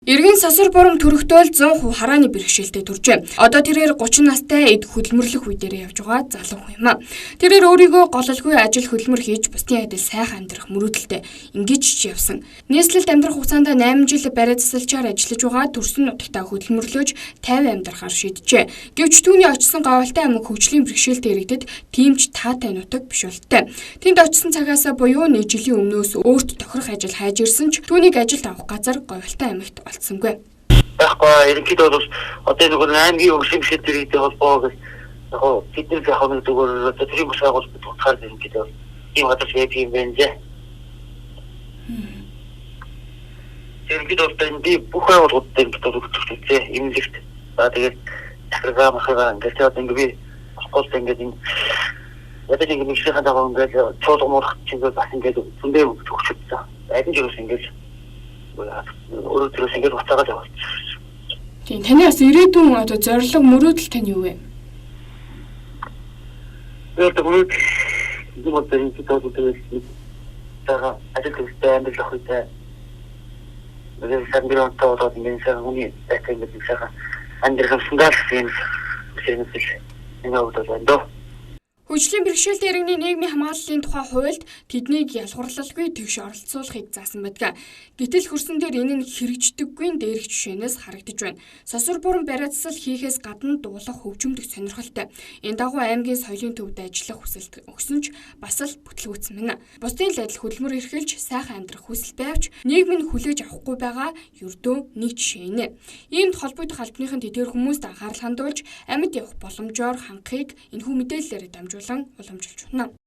Иргэн Сосор Бурам төрөхтөөл 100% харааны бэрхшээлтэй төржээ. Одоо тэрээр 30 настай эд хөдөлмөрлөх үе дээр явж байгаа залуу хүн юм а. Тэрээр өөрийгөө голлолгүй ажил хөдөлмөр хийж бусдын адил сайхан амьдрах мөрөөдөлтэй ингэж ч явсан. Нийслэлд амьдрах хугацаанд 8 жил бариа засалчаар ажиллаж байгаа төрсөн нутагтаа хөдөлмөрлөж 50 амьдрахаар шийджээ. Гэвч түүний очсон говьлтай аймаг хөгжлийн бэрхшээлтэй иргэдэд тийм ч таатай нутаг биш болтой. Тэнд очсон цагаасаа буюу нэг жилийн өмнөөс өөрт тохирох ажил хайж ирсэн ч түүнийг ажилд авах газар говьлтай аймагт олдсонгүй. Байхгүй, ерөнхийдөө бол одоо нөгөө аймгийн хөгжлийн бэрхшээлтэй иргэдийн холбоо гэж яг гоо бидний яг нэг зүгээр одоо төрийн бас байгууллагад утгаар ерөнхийдөө ийм газар байдаг юм байна лээ. Ерөнхийдөө бол энэ би бүх байгууллагууд дээр ингээд өгдөг эмнэлэгт. За тэгээд захиргаа махиргаа ингээд одоо ингээд би болохгүй ингээд энэ ядаж ингээд нэгсийнхаа дагуу ингээд чуулга муурах чинь бас ингээд зөндөө өгчөөдсөн. Аль нь ч ингээд өөрөө төрөөс ингээд буцаагаад явуулчих. Тийм, таны бас ирээдүйн одоо зорилго мөрөөдөл тань юу вэ? Би одоо мөрөөдөл юм одоо энэ одоо тэгэл байгаа ажил хэрэгтэй амьдрал ах үедээ тэгээд сайн бэр онтой болоод ингээд сайхан хүний байтай ингээд сайхан амьдрах юмсандаа л юм юм энэ хувьд бол байна дөө. Хөгжлийн бэрхшээлтэй иргэний нийгмийн хамгааллын тухай хуульд тэднийг ялгуурлалгүй тэгш оролцуулахыг заасан байдаг. Гэтэл хөрсөн дээр энэ нь хэрэгждэггүй дээрх жишээнээс харагдаж байна. Сосор Бурам бариа засал хийхээс гадна дуулах хөгжимдөх сонирхолтой. Энэ дагуу аймгийн соёлын төвд ажиллах хүсэлт өгсөн ч бас л бүтлгүүцсэн байна. Бусдын л адил хөдөлмөр эрхэлж сайхан амьдрах хүсэл байвч нийгэм нь хүлээж авахгүй байгаа ердөө нэг жишээ нэ. Иймд холбогдох албаныхан тэдгээр хүмүүст анхаарал хандуулж амьд явах боломжоор хангахыг энэхүү мэдээллээр дамжуулан уламжилж байна.